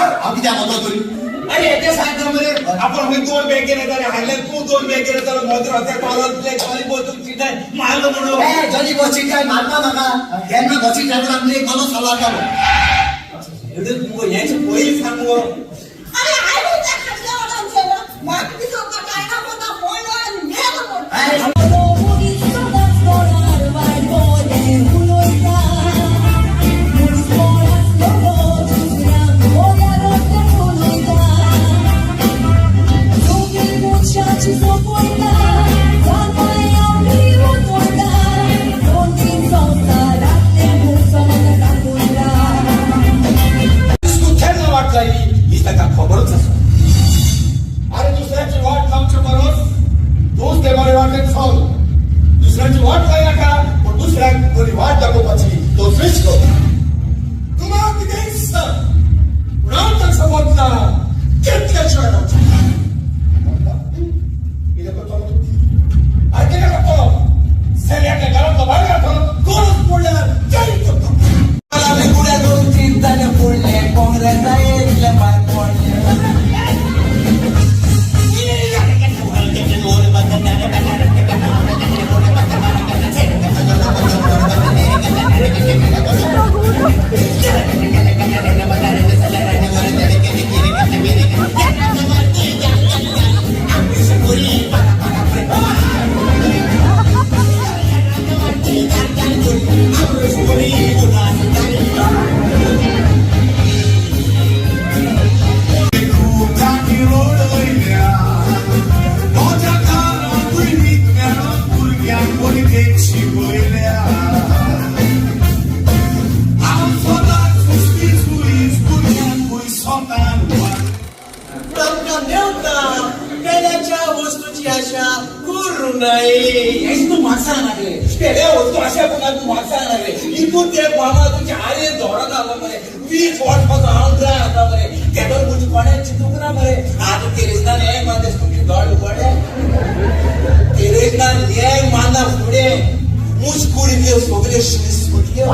हांव कित्याक वतो तरी? अरे, ते सांगता मरे. आपण खंय दोन बॅग गेले जाल्यार हाडले, तूं दोन बॅग गेले जाल्यार म्हजो रस्त्यार पावलो, जॉली बसून चिटाय मारलो म्हणून. ए, जॉली बसी काय मारता म्हाका? केन्ना बसी ड्रायव्हराक एक गलो सल्ला जालो. मुगो हेच पयलीं सांग मुगो. अरे, आयलो त्या खाटल्या वाटान चेला. म्हाका दिसता काय ना कोता पडलो आनी मेलो म्हूण. तूं केन्ना वाट लायली ही ताका खबरच आसा. अरे, दुसऱ्याची वाट लावचे परस तूच ते बरे वाटेन चल. दुसऱ्याची वाट लाय नाका, पण दुसऱ्याक बरी वाट दाखोवपाची तो स्विच कर. तुम्हाला कितेंय सांग, पूण हांव तांचो वतना कितले शिवाय रावचें? कितें करतलो तूं? अरे, कितें करतलो? सेल्याच्या घरांतलो भायर घातलो, गरज पडल्यार जाहीर करता. आमी गुड्या दोन तीन जाले पडले, काँग्रेसा येयले भायर पडले. आमकां मेवता पेल्याच्या वस्तूची आशा करूं नये. हेच तूं म्हाका सांग लागले, पेल्या वस्तू अशें कोणा तूं म्हाका सांग लागले. इतून ते मामा तुमच्या आरे धोडो जालो मरे. 20 वर्स पासून हांव ड्राय आसा मरे. तेदोन म्हजी कोणें चिंतूंक ना मरे. आतां तेरेजनान हे मारता तुमची दोळे उगडले. तेरेजनान हे मारना फुडें मुस्कुडीतल्यो सगल्यो शीस सुटल्यो.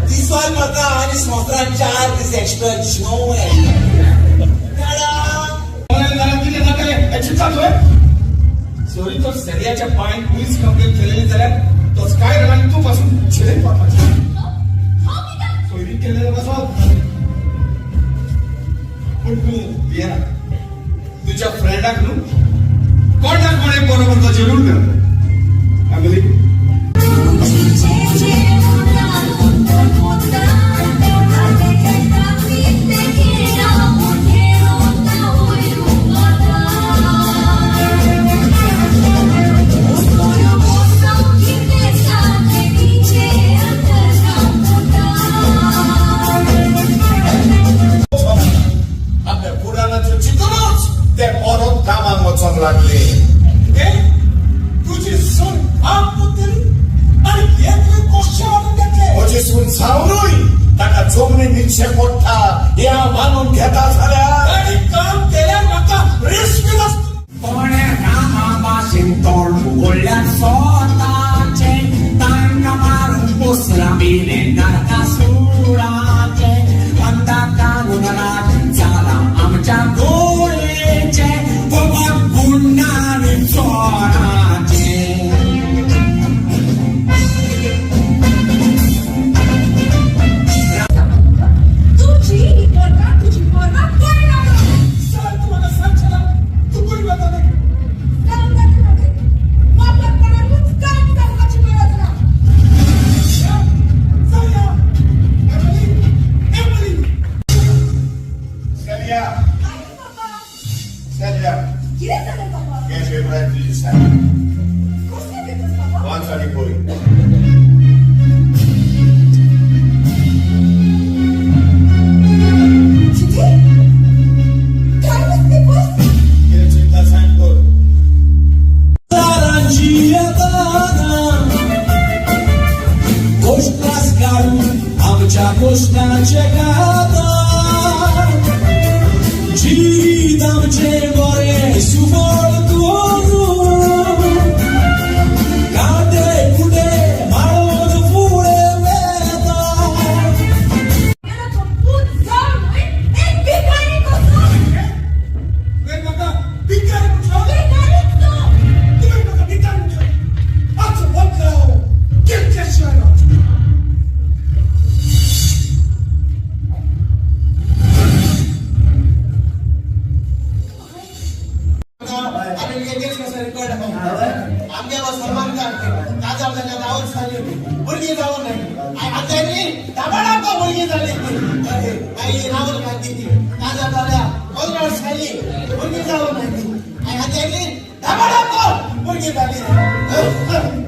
दिसोय म्हाका आनी संवसारान 4 दीस एक्स्ट्रा जेवण. कितें जातलें हें चिंतता तुवें? सरी तो सेलियाच्या पांयन पुलीस कंप्लेन केलेली जाल्यार तो काय आनी तूं पासून झेलेन पडपाचें. हांव कित्याक? सोयरीक केलेलें पासत. पूण तूं भियेना. तुज्या फ्रेंडाक न्हू कोण ना कोण एक बरोबर तो जरूर करता. एमिली. आपल्या पुराणाचें चिंतूनच ते परत कामाक वचोंक लागले. ए, तुजी सून काम करतली आनी घेतले कशें वाटून घेतले? म्हजी सून जावनूय ताका जमनी निदशें पडटा हें हांव मानून घेता जाल्यार आनी काम केल्यार म्हाका रिस्क आसता. कोणे रामा भाशेन तोंड उगडल्यार स्वताचे तांकां मारून पोसलां बिलें नरकासुराचें. अंता कानून राज जालां आमच्या गोळेचें, फकत गुंडा आनी चोराचें. तुजी ही पर्वा, तुजी पर्वा पडना. सांग, तूं म्हाका सांगचें ना. तूं खंय वतालें? काम जाता मागीर म्हाका कोणाकूच काम सांगपाची गरज ना. जाया. Emily, Emily. Celia. काय बाबा? सेलिया. कितें जालें बाबा? हे पेपरार तुजी सायन. कसले पेपर्स बाबा? वाच आनी पळय. कितें? Divorce papers? कितें चिंता, सायन कर. दारांची येताना गोश्टास काडून आमच्या गोश्टाचे खाता जिवीत आमचें बरें सुफळ करून कांदे कुडे माळून फुडें वेता. तो पूत जावनूय की दाबाडाको भुरगीं जाली. मागीर राहुल गांधीची काजार जाल्या 15 वर्सां जाली, भुरगीं जावं नासली. मागीर आतां येयली दाबाडाको भुरगीं जाली.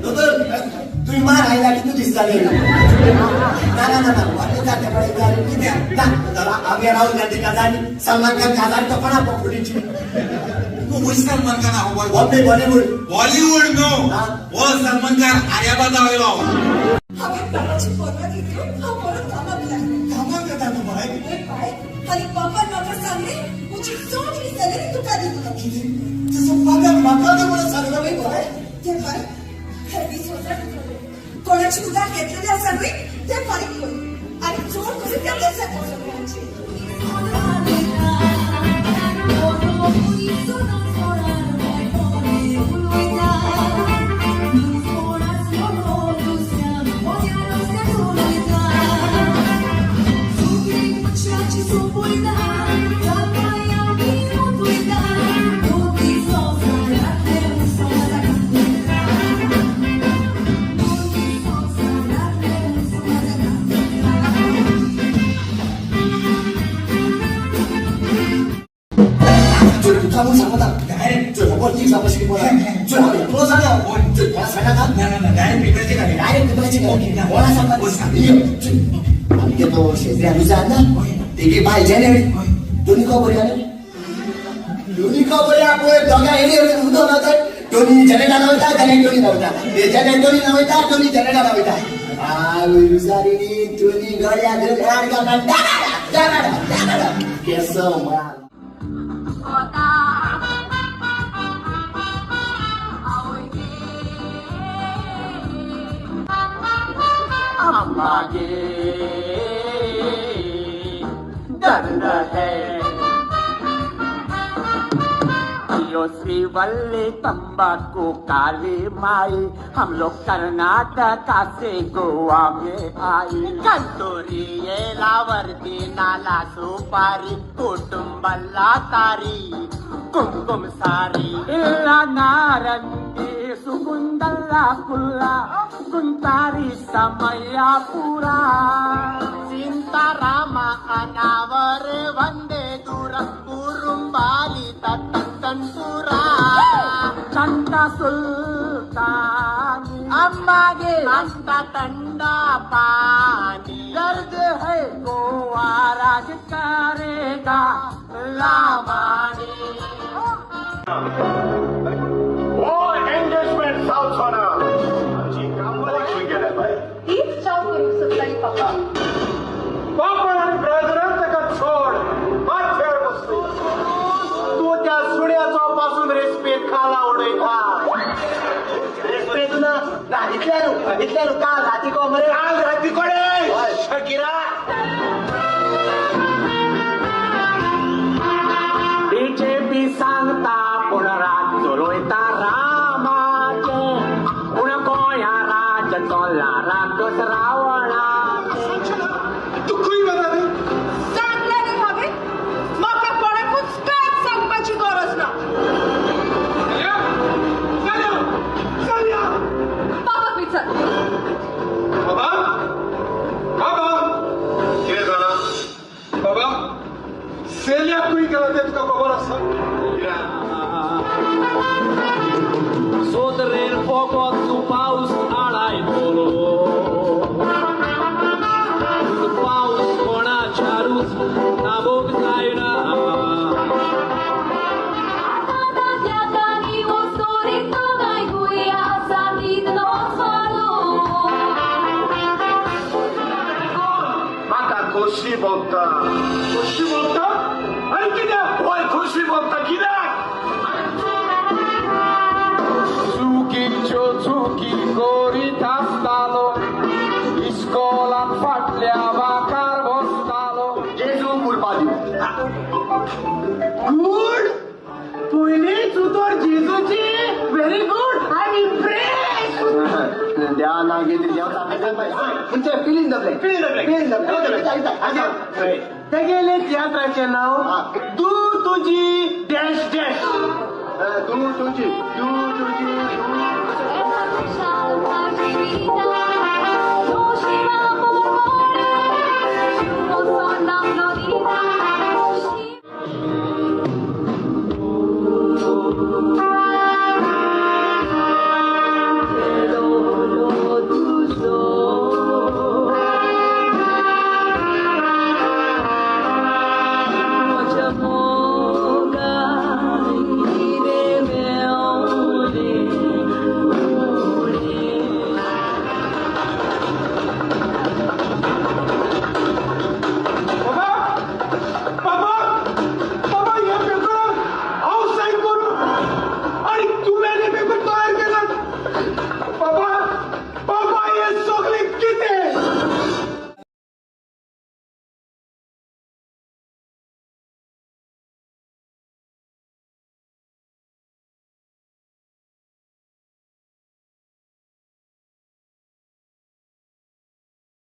दोतोर, तुवें मार आयला कितू दीस जाले? ना ना ना ना, वाटें जाता पळय कित्याक ना. आमगे राहुल गांधी काजार, सलमान खान काजार, तो कोणा फुटीची? तू सलमान खान आहो? बॉम्बे बॉलिवूड. बॉलिवूड न्हू हो सलमान खान आर्याबादा वयलो. हांवें बाबाची परवानगी घेवन हांव परत कामाक लागलें. कामाक येता तूं बाय? हय बाय, आनी बापान म्हाका सांगलें, म्हजी सगळी सॅलरी तुका दितलो. कितें? तसो फादर म्हाका न्ही म्हणून सांगला न्ही बाय? ते बाय, हे 20,000 दितले. कोणाची उधार घेतलेली आसा न्हय ते फारीक कर आनी चड करून त्या वर्साक सगळ्यांची. तुका म्हूण सांगता, डायरेक्ट चल खबर ती सांगपाची चल. हांवें तुका सांगा, चल कोणा सांगनाका. ना ना ना, डायरेक्ट पेपराचे काडले. डायरेक्ट पेपराचे कोणा सांगता. आमगे तो शेजरी लुजार ना, तेगे बाय जेनेट दोनी खबर आनी दोनी खबर पळय दोगां येयली उदक वता. दोनी जेनेटान वयता, जेनेट दोनी वयता, जेनेट दोनी वयता, दोनी जेनेटान वयता. आवय लुजारिनी दोनी गळ्या धरून हार घालून दाबाडा दाबाडा दाबाडा केसो माल. अम्मा दर्द है यो श्रीवल्ली तंबाकू काली माई, हम लोग कर्नाटका से गोवा में आई. कंतुरी ये लावरती नाला सुपारी, कुटुंबला तारी कुमकुम सारी. इल्ला नारंगी सुगुंदल्ला कुल्ला गुंतारी समया पुरा. सीतारामा अनावर वंदे दूर कुरुंबाली तंतुरा. चंदा सुल्तानी अम्मागे अंत ठंडा पानी. दर्द है गोवा राज करेगा लामानी. हो एंगेजमेंट जावचो ना. आमची कामवाली खंय गेल्या बाय? तीच चाव करूंक सोदताली पापा. बापान आनी ब्रदरान ताका सोड माथ्यार बसली. तूं त्या सुण्याचो पासून रेस्पेद खाला उडयता. रेस्पेद ना ना, इतल्या न्हू, इतल्या न्हू. काल राती को मरे. काल राती कडेन शकिरा. बीजेपी सांगता पूण राज चलयता रामाचें, पूण गोंया राज चल्ला राकस रावणाचें. तूं खंय वता रे? सांगलें न्ही हांवें, म्हाका कोणाकूच कांयच सांगपाची गरज ना. चलया चलया चलया. बाबाक विचार. बाबा, बाबा, कितें जालां बाबा? सेल्याक खंय गेला तें तुका खबर आसा? सोदरेर फोगत तूं पावस आळायतलो, पावस कोणाच्यारूच थांबोवंक जायना. म्हाका खोशी भोगता, खोशी भोगता. आनी कित्याक होय खोशी भोगता कित्याक? चुकीच्यो चुकी करीत आसतालो, इस्कोलांत फाटल्या बांकार बसतालो. जेजू कुरपाली. गुड, पयलींच उतर जेजूची. Very good, I am impress. देवा नांव घेतली, देव तुमचे feeling the blank, feeling the blank, feeling the blank. तेगेले तियात्राचें नांव तूं तुजी डॅश डॅश. तूं तुजी, तूं तुजी. Shall